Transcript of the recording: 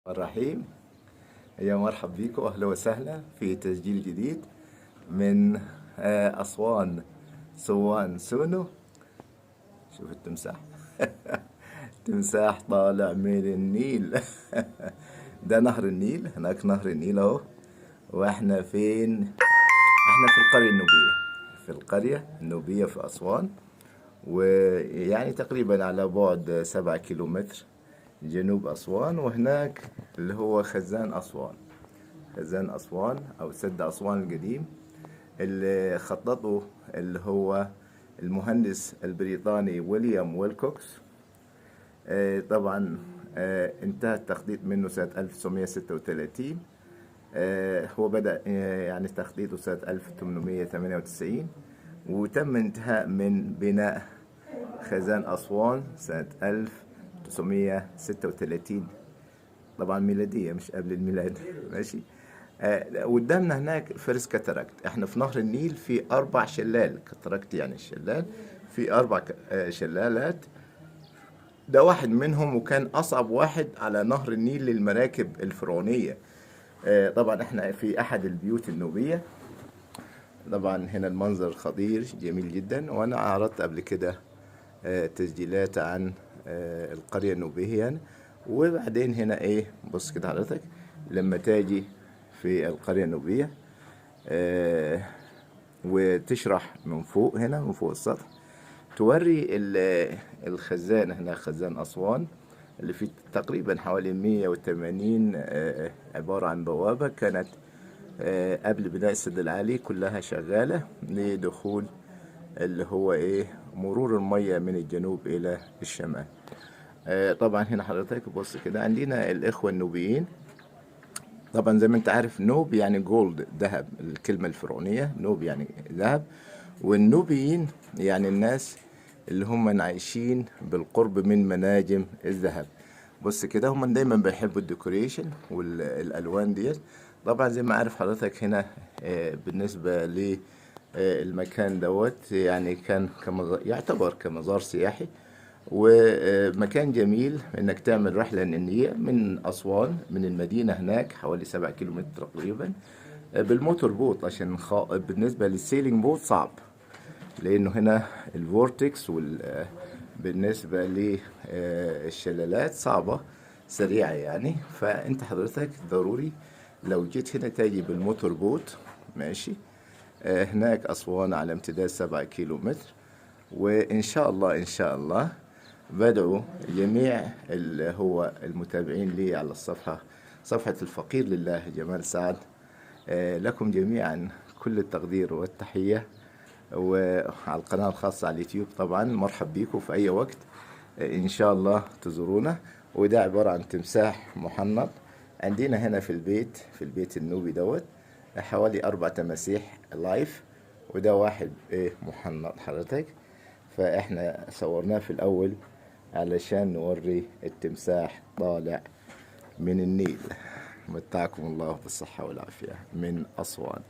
الرحيم. يا مرحب بيكم، اهلا وسهلا في تسجيل جديد من اسوان، سوان سونو. شوف التمساح، تمساح طالع من النيل. ده نهر النيل، هناك نهر النيل اهو. واحنا فين؟ احنا في القرية النوبية، في القرية النوبية في اسوان، ويعني تقريبا على بعد 7 كيلومتر جنوب أسوان. وهناك اللي هو خزان أسوان، خزان أسوان أو سد أسوان القديم اللي خططه اللي هو المهندس البريطاني ويليام ويلكوكس. طبعا انتهى التخطيط منه سنة 1936. هو بدأ يعني تخطيطه سنة 1898، وتم انتهاء من بناء خزان أسوان سنة 1936، طبعا ميلادية مش قبل الميلاد. ماشي. قدامنا هناك first cataract. احنا في نهر النيل في 4 شلال، cataract يعني الشلال، في 4 شلالات، ده واحد منهم، وكان أصعب واحد على نهر النيل للمراكب الفرعونية. طبعا احنا في أحد البيوت النوبية. طبعا هنا المنظر خطير جميل جدا، وأنا عرضت قبل كده تسجيلات عن القرية النوبية يعني. وبعدين هنا ايه، بص كده حضرتك لما تاجي في القرية النوبية وتشرح من فوق هنا، من فوق السطح، توري الخزان هنا، خزان أسوان اللي فيه تقريبا حوالي 180، عبارة عن بوابة كانت قبل بناء السد العالي كلها شغالة لدخول اللي هو ايه، مرور المية من الجنوب الى الشمال. طبعا هنا حضرتك بص كده عندنا الاخوة النوبيين. طبعا زي ما انت عارف نوب يعني gold، ذهب، الكلمة الفرعونية نوب يعني ذهب، والنوبيين يعني الناس اللي هم عايشين بالقرب من مناجم الذهب. بص كده هم دايما بيحبوا ال decoration والالوان ديت. طبعا زي ما عارف حضرتك هنا بالنسبة ل المكان دوت يعني كان يعتبر كمزار سياحي، ومكان جميل انك تعمل رحلة نيلية من أسوان، من المدينة هناك حوالي 7 كيلومتر تقريبا، بال motor boat، عشان بالنسبة لل sailing boat صعب، لأنه هنا ال vortex بالنسبة للشلالات صعبة سريعة يعني. فأنت حضرتك ضروري لو جيت هنا تاجي بال motor boat. ماشي. هناك أسوان على امتداد 7 كيلومتر. وإن شاء الله إن شاء الله بدعو جميع اللي هو المتابعين لي على الصفحة، صفحة الفقير لله جمال سعد، لكم جميعا كل التقدير والتحية، وعلى القناة الخاصة على اليوتيوب طبعا مرحب بيكم في أي وقت، إن شاء الله تزورونا. وده عبارة عن تمساح محنط عندنا هنا في البيت، في البيت النوبي دوت، حوالي 4 تماسيح live، وده واحد محنط حضرتك. فإحنا صورناه في الأول علشان نوري التمساح طالع من النيل. متعكم الله بالصحة والعافية من أسوان.